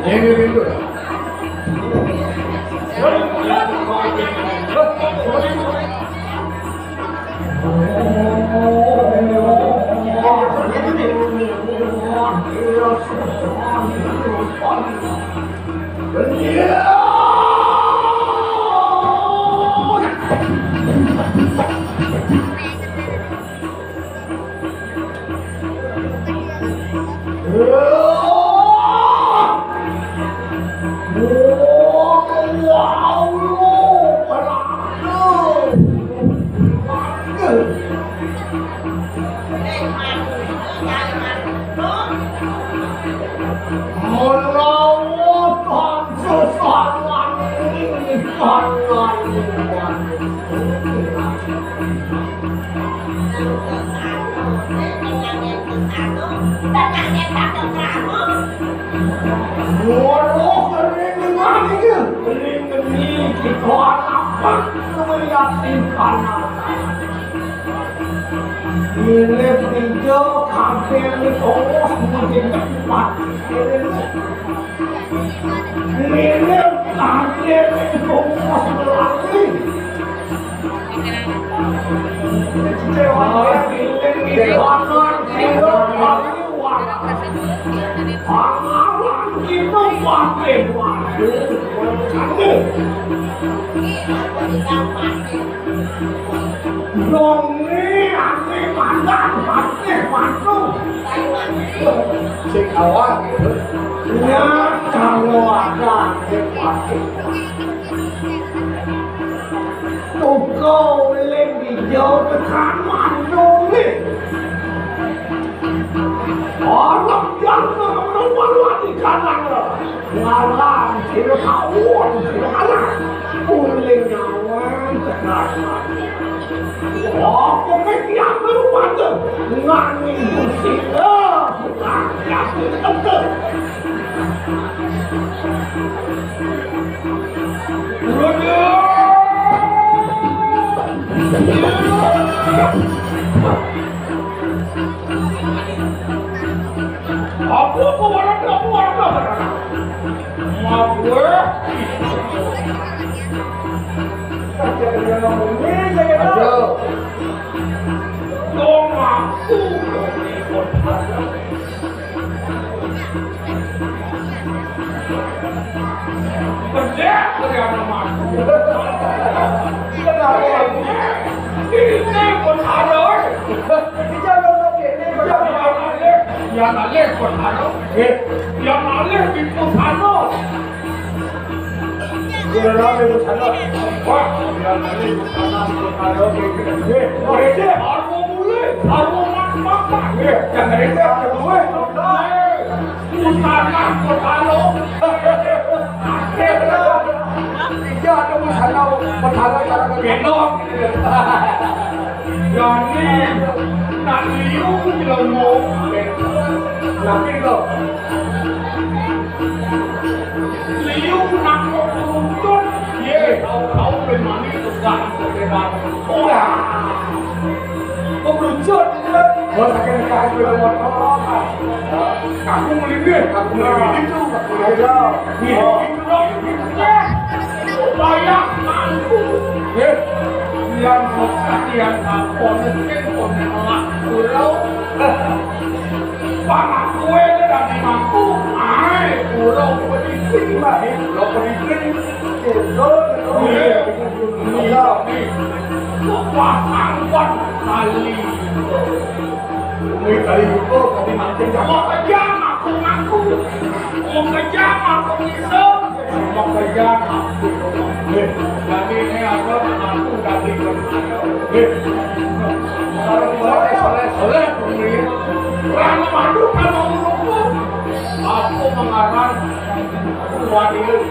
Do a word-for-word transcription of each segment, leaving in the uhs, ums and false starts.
Ini pintu. Menawa tansah salah ing pangayoan. Weruh ring ngendi iki? Ring ngendi kita anak melihat ing panah. Mirip ijo kabeh wis ongos mungkin cepat. Mirip kabeh wis ongos lali. Dewa, dewa, dewa, dewa. Pangawan kita mati, mati. Dong ni ane mandan mati, mati. Sing awak. Ya, kalau ada ane mati. Tunggu wiling ijo tekan mandunge. Orang yang merupakan di kanan. Ngalang sira kawon sira anak. Wiling nyawang tekan mandunge. Apa pikiran lu pada ngani musik? Eh, bukan yang itu. Apa, apa, warna apa, warna apa? Maaf gue. Aduh. Dong aku. Bedek dari anak madu. Bedek. Ini pun ada, eh. Ini jalur lagi, ini benar. Yang alih, yang alih pun ada. Eh. Yang alih di pusano. Kira rame di sana. Wah, kira rame di sana, di sana, oke, oke. Eh, oke, oke. Arwo mulai, arwo mak-, makan. Eh, yang dari itu, arwo mulai. Pusaka, pusaka. Iya, ada pusaka, pusaka cara gendong. Jani, nak liu jelema. Yakin kau? Liu nak mau kerucut. Ye, tahu-tahu ben mani tegak sekedar. Udah. Kok kerucut? Oh, sakit kaki sepeda motor. Aku melindih, aku melindih itu, aku melindih. Iya. Itu dong, itu deh. Bayar aku. Eh, yang susah, yang apa, mungkin kau menolak pulau. Panak kue ini dari mampu. Ai, pulau penting, pulau penting. Iya, iya. Kekuatan kali. Ini kali itu, tadi mancing sama. Mau kejam aku ngaku. Mau kejam aku ngisep. Mau kejam aku. Eh, jadi ini apa, aku dari. Eh, kalau boleh, boleh, boleh, boleh. Orang madu kalau mengukur. Aku mengarang. Waduh.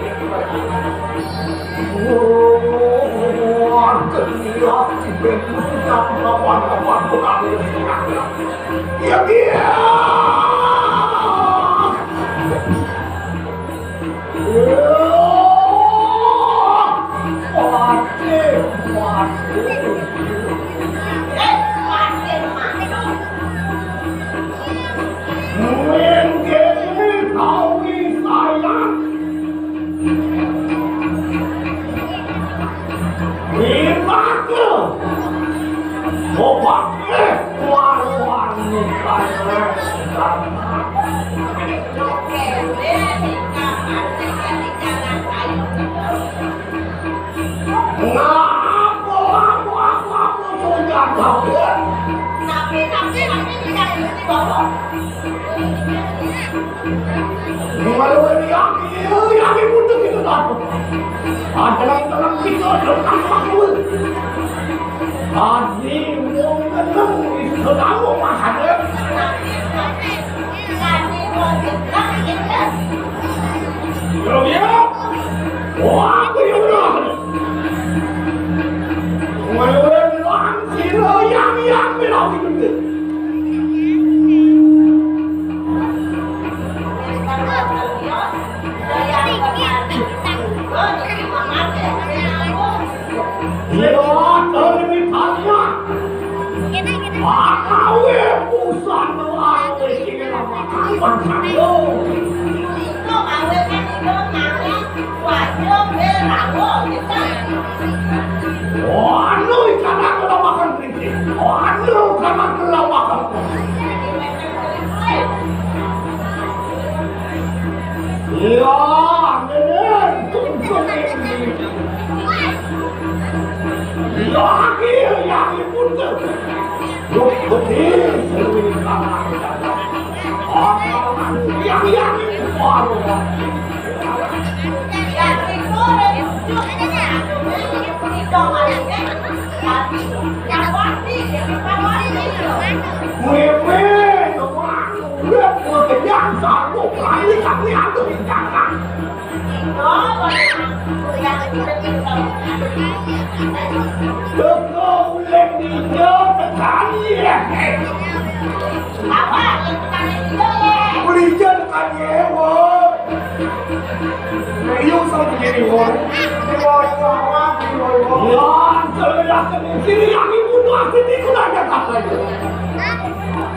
Obat, eh, war-war nikah. Ngapa, ngapa, ngapa, ngapa, sudah tahu? Tapi, tapi, tapi tidak ngerti, Bapak. Mulai lagi, lagi butuh kita takut. Ada dalam kita ada tampak dulu. Tadi wong tenang itu tahu masanya. Kalau dia, wah, aku yang benar. Mulai lagi, yang, yang benar itu. Iya, demi tanya. Makawe pusat doang, wis ini lama kali bangsa. Anu, ikan aku lama kan. Waduh, karena kelamahan. Iya, bener. Iya, iya, iya, betul. Loh, betul. Iya, iya, iya. Waduh. Wewe, udah gua kenyang, sanggup kali kami atuh jangan. Teko ulek ijo tekan ya. Apa? Yang tekan ijo ya? Ulek ijo tekan ya, wo. Ayo, sama begini, woi. Di bawah, di bawah, di bawah, di bawah. Ya, kalau datang di sini, yang ibu tuh asli di kurangnya tak lagi.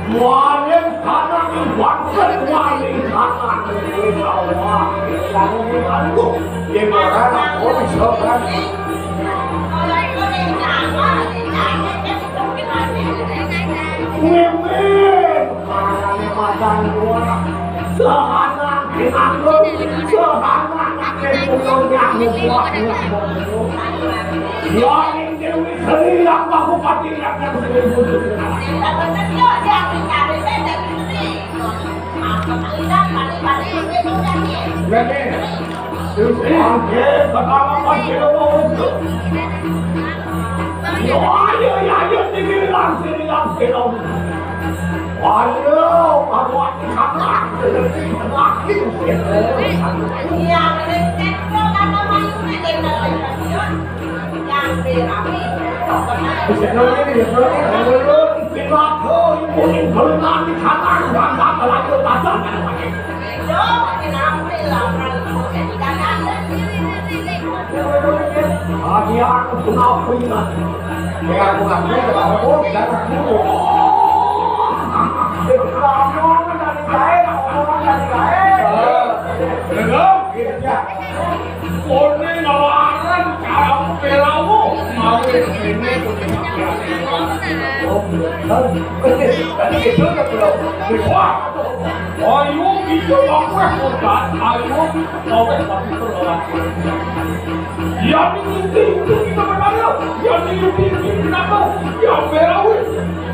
Mualim tanah yang bangkit, mualim tanah. Insya Allah, insya Allah, di bangku. Di mana, oh, insya Allah. Wewe. Marane macan gua. Sehanan aku, sehanan aku punya buah. Ya, ini Dewi Sri yang aku pati yang seribu. Jadi, oke, pertama pas kita mau untuk. Yo, ayo, ayo, ayo, sini, sini, sini, sini. Ayo, aku hati sama. Iya, bener, kan, bro, kata Mayune, bener, bener. Yang berapi, kok bener. Bisa dulu, bisa dulu, bisa dulu. Pilot, oh, ibu, ibu, nanti kanan, bangga, belajar, belajar. Aduh, aku kenapa ya? Aku kenapa ya? Aku dari saya, aku dari saya. Kone nawaran cara pelawo. Mawe kene kone. Oh, bener. Tadi itu udah belum. Wah. Ayo, kita bawa hutan. Ayo, kita bawa hutan. Ya, ini, ini, ini kita berlari. Ya, ini, ini, ini kenapa? Ya, berawi.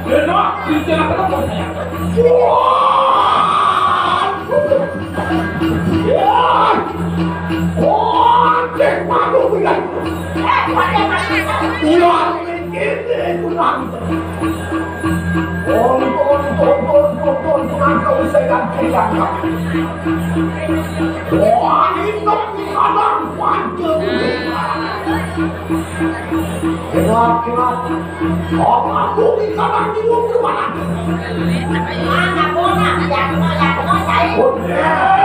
Enak, kita kenapa? Wah. Ya. Wah, cek malu, bilang. Ular ini, ini, kurang. Untung, untung, untung, untung, untung, untung, saya ganti yang lain. Wah, itu kadang panjang. Gelap, gelap. Oh, aku di kadang di umur mana? Mana, mana? Yang mana, yang mana, saya? Oh, ya.